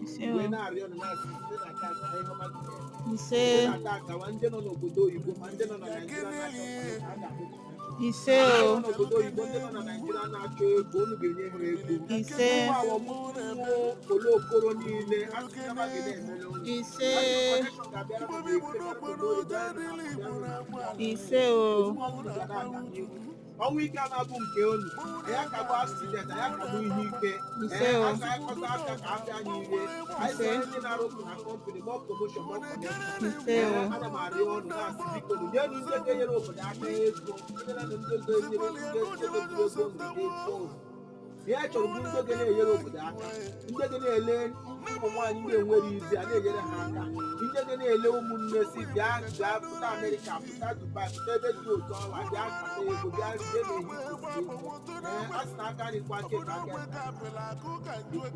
Ise Wee o. na-arịọ unu, na-asị site na tata, ihe ọma ga-eme. Ise. Site na tata, ma ndị nọ n'obodo oyibo, ma ndị nọ na Naịjirịa na-achọ nkwado, ha ga-ahụ connection. Ise Ndị o. nọ n'obodo oyibo, ndị nọ na Naịjirịa na-achọ ego, unu ga-enye ha ego. Ise. Ụmụ awọmụ olokoro niile, asị na ga na-emere unu. Ise. Asị connection ga-abịara unu na eke, n'obodo oyibo, anyị na-abịara unu. Ise o. Ozugbo unu ga na-aga n'ihu. Ọnwụ ike a na-abụ nke unu, anyị akagbu accident, anyị akagbu ihe ike. Ise Ee, o. aka anyị kọta aka ka afịa anyị rie. Anyị Ise. sị ndị na-arụ na company, more promotion, more connection. Ise Ee, o. ana m arịọ ọnụ, na-asị, biko nụ, nyenu ndị ga-enyere obodo aka ego, enyere ndị ga-enyere ndị ga-ego ego. Ihe a chọrọ bụ ndị ga na-enyere obodo aka, ndị ga na-ele ụmụ nwaanyị ndị enwere izi a na-enyere ha aka, ndị ga na-ele ụmụnne si bịa, bịa pụta Amerịka, pụta Dubai, pụta ebe dị otu ọnwa, bịa kpata ego, bịa bịa na-ehi kwesịrị ego. Ee, a sị na aka nri kwa aka ekpe, aka ekpe. Biko.